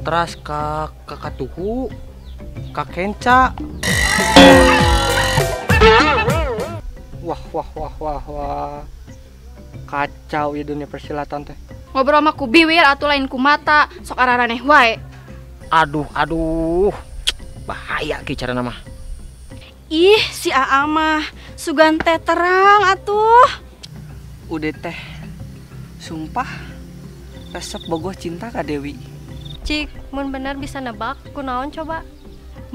Teras ka Kakatuhu, ka Kenca. Wah wah wah wah wah. Kacau ya dunia persilatan teh. Ngobrol mah ku biwir atuh lain ku mata, sok araraneh wae. Aduh aduh. Bahaya ki carana mah. Ih, si Aa mah sugan teh terang atuh. Udah teh. Sumpah resep bogoh cinta ka Dewi. Cik, mun bener bisa nebak kunaon coba?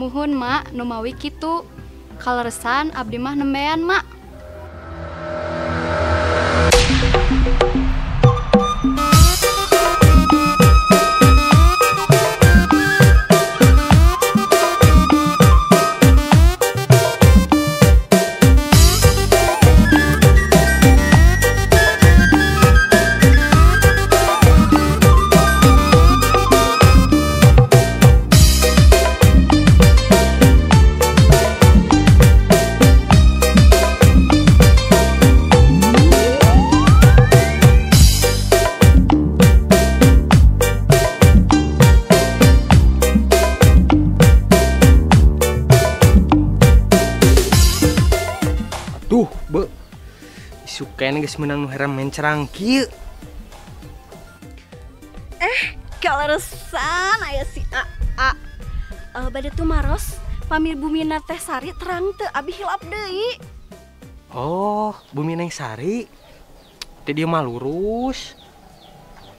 Muhun mak, nu mawi kitu. Kaleresan abdi mah nembean mak. Tuh, be. Isukan geus meunang nu herang mencerang kieu. Kaleresan aya si Aa. Bade tumaros pamir bumina teh Sari terang teu abi hilap deui. Oh, bumi Neng Sari. Teh dia mah lurus.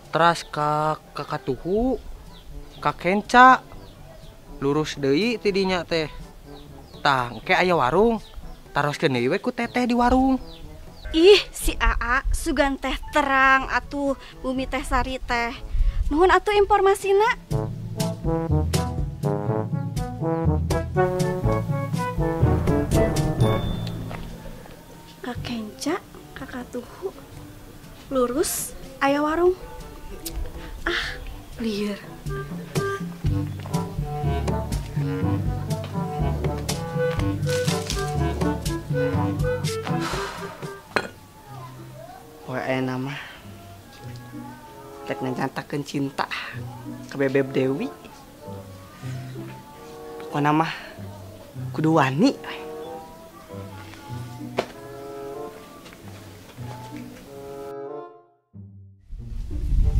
Teras ka Kakatuhu, ka Kenca. Lurus deui ti dinya teh. Tah, engke aya warung. Taroskeun deui we ku teteh di warung. Ih, si Aa sugan teh terang atuh bumi teh Sari teh. Nuhun atuh informasina. Ka Kenca, ka Katuhu, lurus aya warung. Ah, lieur. Wah, enak mah. Rek nyantakeun cinta ke Bebeb Dewi. Pokona mah kudu wani.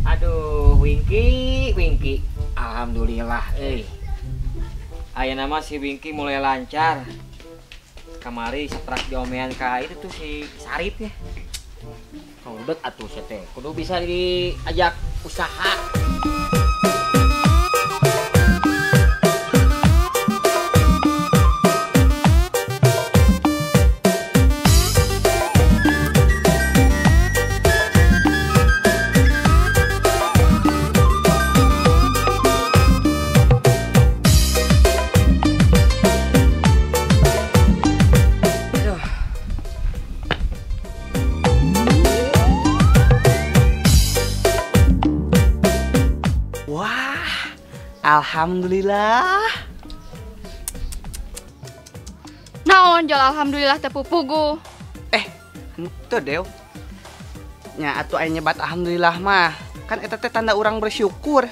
Aduh, Wingky, Wingky. Alhamdulillah euy. Ayeuna mah si Wingky mulai lancar. Kamari setelah diomean ka itu tuh si Sarip ya. Udah atuh teh, kudu bisa diajak usaha. Alhamdulillah. Naon jol alhamdulillah teh pupugu. Henteu Dew. Nya atuh aya nyebat alhamdulillah mah. Kan eta teh tanda urang bersyukur.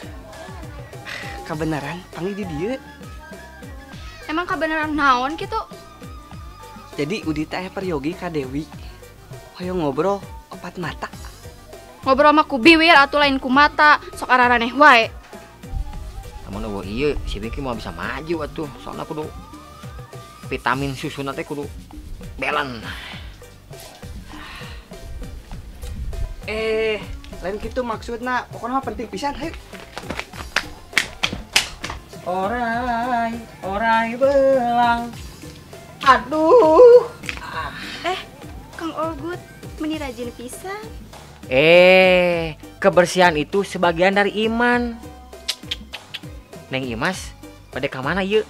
Kabeneran panggil di dieu. Emang kabeneran naon kitu? Jadi Udi teh aya peryogi ka Dewi. Hoyong ngobrol opat mata. Ngobrol mah ku biwir atuh lain ku mata, sok araraneh wae. Lamun eueuh ieu si Wingky moal bisa maju atuh, soalna kudu vitamin susuna teh kudu balance. Lain kitu maksudna, pokona mah penting pisan, hayu. Orai, orai belang. Aduh. Kang Ogut meni rajin pisan. Kebersihan itu sebagian dari iman. Neng Imas, pada ka mana ieu?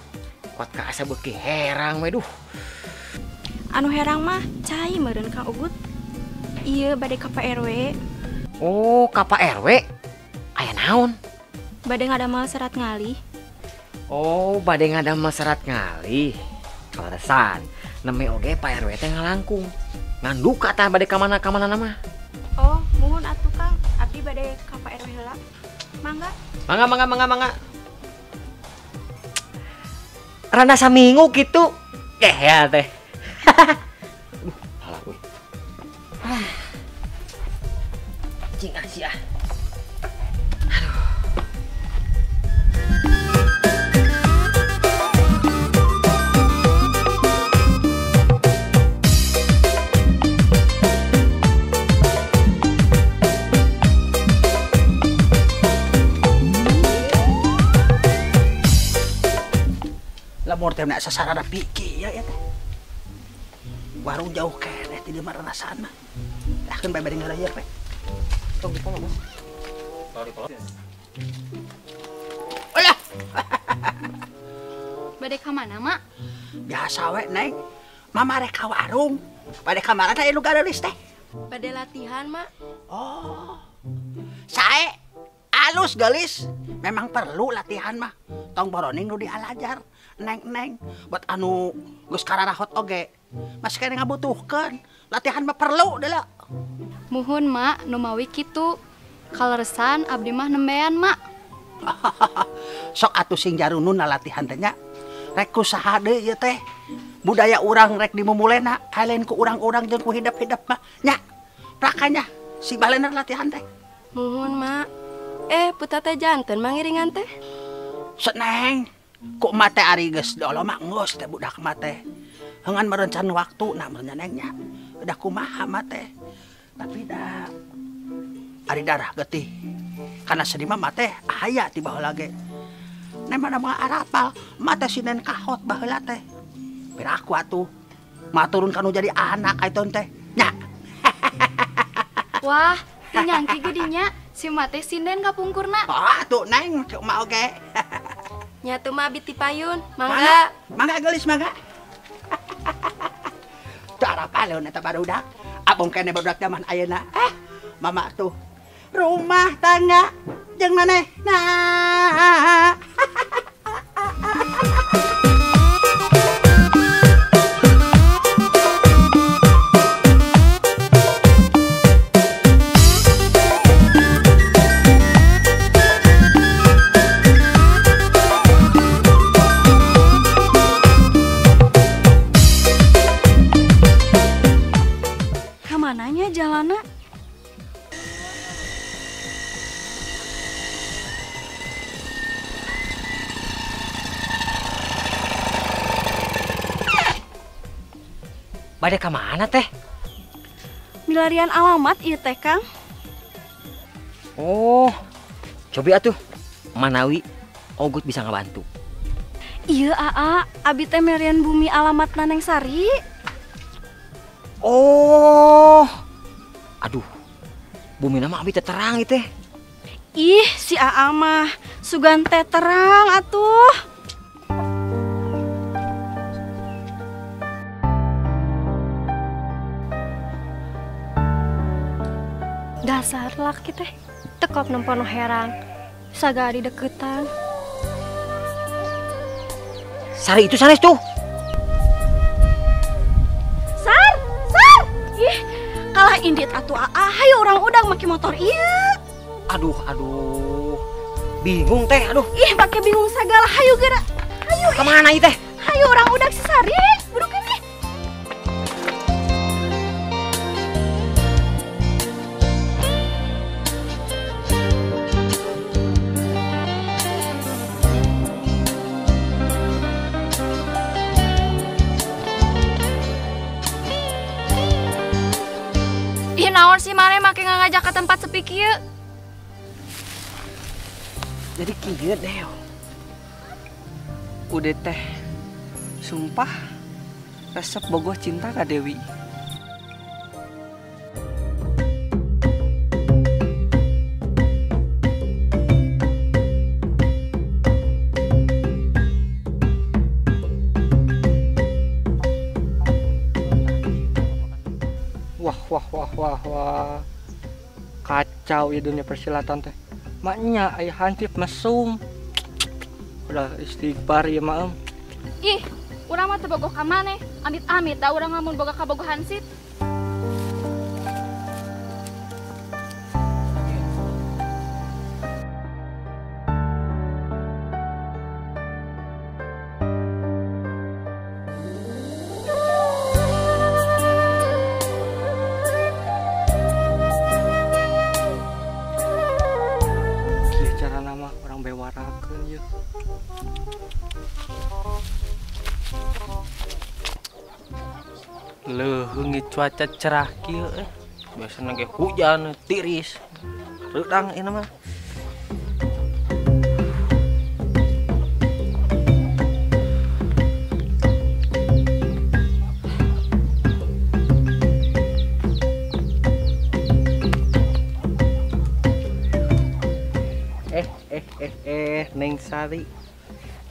Kuat ka asa beuki herang we duh. Anu herang mah cai meureun Kang Ogut. Ieu bade ka Pak RW. Oh, ka Pak RW? Aya naon? Bade ngadamel serat ngalih. Oh, bade ngadamel serat ngalih. Kaleresan, neme oge Pak RW teh ngalangkung. Ngan duka tah bade ka mana-ka mana mah. Oh, muhun atuh Kang, abdi bade ka Pak RW heula. Mangga. Mangga mangga mangga mangga. Rana saminggu gitu. Ya teh. Aduh, salah gue. Cing ah ah. Aduh. Lamor teh nak sasarana piki ya teh. Warung jauh keneh ti di mana rasana. Akeun bae bade ngarayer teh. Tong di pola, Bos. Tong di pola. Olah. Bade ka mana, Mak? Biasa we, Neng. Mama rek ka warung. Bade ka mana teh nu garelis teh? Bade latihan, Mak. Oh. Sae alus gelis. Memang perlu latihan mah. Tong boroning nu dialajar. Neng-neng buat anu geus kararahot oge. Masih kene ngabutuhkeun. Latihan mah perlu deuleu. Muhun, Mak, nu mawi kitu. Kaleresan abdi mah nembean, Mak. Sok atuh sing jarunun latihan teh nya. Rek ku saha deui ieu teh? Budaya urang rek dimumulena, lain ku urang-urang jeung ku hidep-hidep mah. Nya, prakanya si balener latihan teh. Muhun, Mak. Puta teh janten mangiringan teh. Seneng. Ku emak teh ari geus dolo mah geus teh budak mah teh. Hengan merencan waktu nah meureun Neng nya. Udah kumaha mah teh. Tapi da ari darah getih. Karena sedih mah teh aya ti baheula ge. Neng mah mah arapal, mah teh sinen kahot baheula teh. Piraku atuh. Mah turun kanu jadi anak aiton teh. Nya. Wah, teu nyangki geudinya si mah teh sinden kapungkurna. Ah, tuh Neng, mah oge. Nya tuh mah abi ti payun, mangga. Mangga gelis mangga. Teu arapaleun eta barudak. Abong kene barudak zaman ayeuna. Mama tuh rumah tangga jeung manehna. Kamananya jalana? Bade ka mana teh? Milarian alamat ieu teh, Kang. Oh, cobi atuh. Manawi Ogut bisa ngabantu. Iya, Aa, abi teh milarian bumi alamat Neng Sari. Oh. Aduh. Bumi nama abi teh terang ieu teh. Ih, si Aa mah sugan teh terang atuh. Dasar laki teh tekop nempono herang sagari deketan. Sari itu sanes tuh. Sar, Sar. Ih, kalah indit atuh Aa, hayu urang udang make motor ieu. Aduh, aduh. Bingung teh, aduh. Ih, make bingung sagala, hayu geura. Hayu. Kemana ieu teh? Hayu urang udang si Sari, burukeun ih. Ih, naon sih mane make ngajak ke tempat sepi kieu? Jadi kieu deh. Udah teh. Sumpah resep bogoh cinta ka Dewi. Wah, wah, wah, wah, wah. Kacau ya dunia persilatan teh. Maknya ayah hansip mesum. Udah istighfar ya maem. Ih, urang mah teu bogoh ka maneh. Amit-amit da urang lamun boga kabogoh hansip. Ombe warakeun ieu. Leuheung cuaca cerah kieu eh. Biasana ge hujan tiris. Reudang ieu mah. Neng Sari.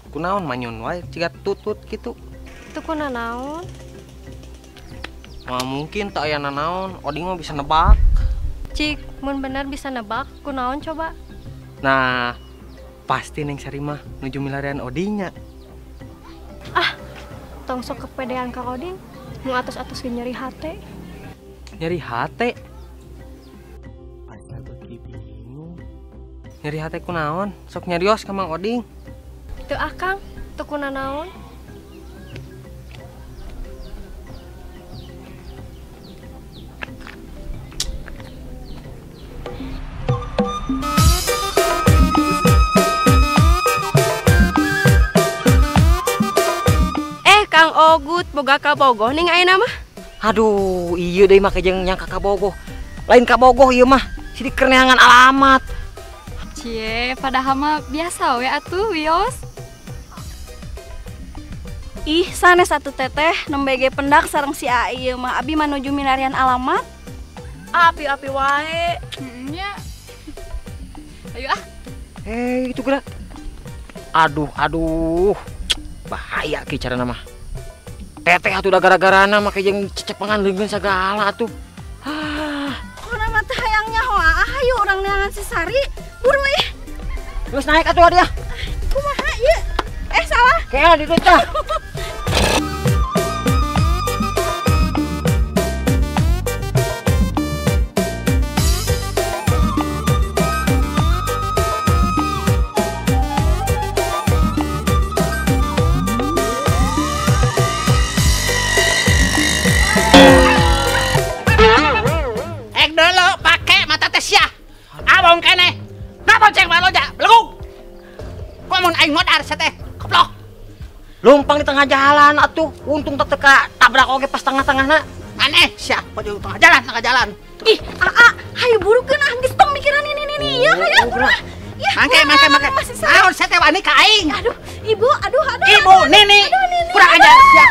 Kunaon manyun wae ciga tutut kitu. Teu kunanaon? Moal mungkin tak aya nanaon, Oding mah bisa nebak. Cik, mun bener bisa nebak, kunaon coba? Nah, pasti Neng Sari mah nuju milarian Odingnya. Ah, tong sok kepedean ka Oding, nu atos-atos ge nyeri hate. Nyeri hate? Asa beuki bingung. Nyeri hate kunaon? Sok nyarios ka Mang Oding. Teu akang, teu kunanaon. Kang Ogut boga kabogoh ning ayeuna mah. Aduh, ieu deui mah jeung nyangka kabogoh. Lain kabogoh ieu mah, sidik keur neangan alamat. Cie, padahal mah biasa we atuh wios. Ih, sanes atuh teteh nembe ge pendak sareng si A ieu mah abi manuju milarian alamat. Api-api wae. Nya. Ayo ah. Hei, itu geura. Aduh, aduh. Bahaya ki carana mah. Teteh atuh da gara-garana make jeung cecepengan leungeun sagala atuh. Ah. Pokona mah teh hayang nyaho ah, hayu urang neangan si Sari. Buru ih. Geus naik atuh dia. Kumaha ieu? Eh salah. Kela di dieu tah. Abong kene. Napa ceng baloja? Belegu. Kok mun aing modar teh? Keplok. Lumpang di tengah jalan atuh. Untung teu teka tabrak oge pas tengah-tengahna. Aneh sia, pojok tengah jalan, tengah jalan. Ih, aa, hayu burukeun ah geus tong mikiran ini ini ya, hayu. Ya, mangke mangke mangke. Naon sia teh wani ka aing? Aduh, ibu, aduh aduh. Ibu, Nini. Kurang ajar sia.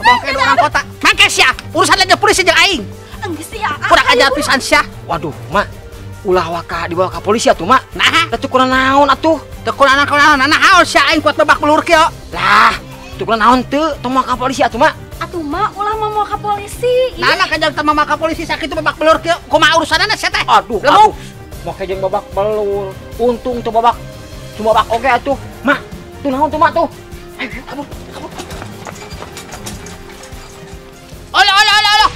Bongke orang kota. Mangke sia, urusan aja polisi jeung aing. Enggeus sia. Kurang ajar pisan sia. Waduh, Mak. Ulah waka dibawa ke polisi atuh, Mak. Nah, teu kunaon atuh. Teu kunaon naon sia aing kuat babak belur kieu. Lah, teu kunaon teu, tong mawa ka polisi atuh, Mak. Atuh, Mak, ulah mawa ka polisi. Nah, nah kajang teu mawa ka polisi sakitu babak belur kieu. Kumaha urusanana sia teh? Aduh, aduh. Make jeung babak belur. Untung teu babak. Cuma babak oge atuh. Mak, tuh naon tuh, Mak tuh. Ayo, kabur, kabur. Olah, olah, olah, olah.